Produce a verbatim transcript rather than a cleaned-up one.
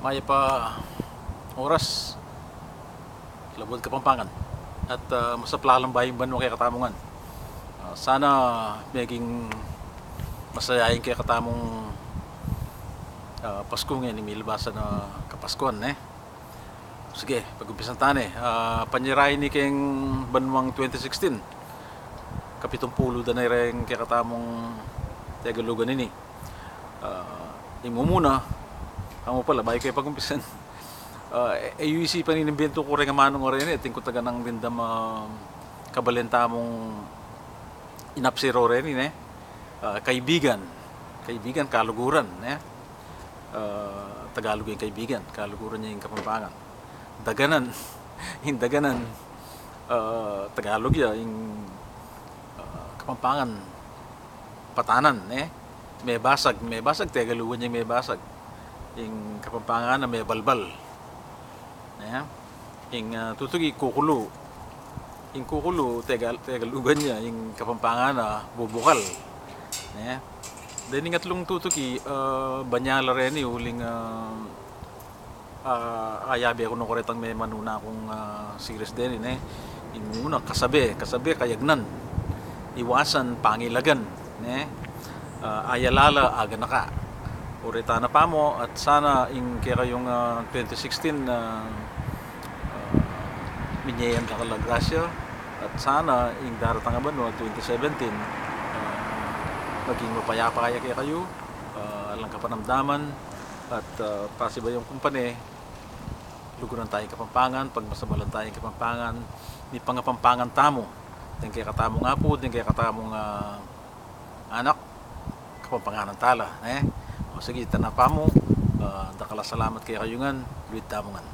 Mayap a oras, labuad Kapampangan. At, ah, masaplalang bayung banua kekatamu ngan. Ah, sana meging masaya ing kekatamung, ah, Pasku ngeni, milabas a Kapaskuan, ne? Sige, pag-umpisan ta ne. Ah, panyari ini keng banuang twenty sixteen. Kapitumpulu da na reng kekatamung Tegalugan ini. Ah, ing mumuna, amu pala, bayu ke pag-umpisan. Ah, e, e yu isipan ing imbentu ku reng amanung oreni, atin ku talagang dimdam, ah, kabalen tamung inapsir oreni, ne? Ah, kaibigan. Kaibigan, kaluguran, ne? Ah, Tagalog ing kaibigan, kaluguran ya ing Kapampangan. Daganan, ing daganan, ah, Tagalog ya, ing, ah, Kapampangan, patanan, ne? Mebasag, mebasag, Tegalugan ya ing mebasag. Ing Kapampangan a mebalbal, ne? Ing, ah, tutuki, kukulu. Ing kukulu, Tegal-, Tegalugan ya, ing Kapampangan a bubukal, ne? Deni ing atlung tutuki, ah, banyal la reni uling, ah, ah, ayabe ku no karetang memanuna kung, ah, series deni, ne? Ing mumuna, kasabe, kasabe, kayagnan. Iwasan, pangilagan, ne? Ah, ayalala, aganaka. Ulit, tana pa mu, at sana ing kekayung, ah, twenty sixteen, ah, ah, minye yang dakal a grasya, at sana ing daratang a banua, twenty seventeen, ah, maging mapayapa ya kekayu, ah, alang kapanamdaman, at, ah, pasibayu kung pane, luguran taya ing Kapampangan, pagmasabalan taya ing Kapampangan, mipangapampangan tamu, deng kekatamung apu, deng kekatamung, ah, anak, Kapampanganan tala, ne? O sige, tana pa mu, ah, dakal a salamat kekayu ngan, luid tamu ngan.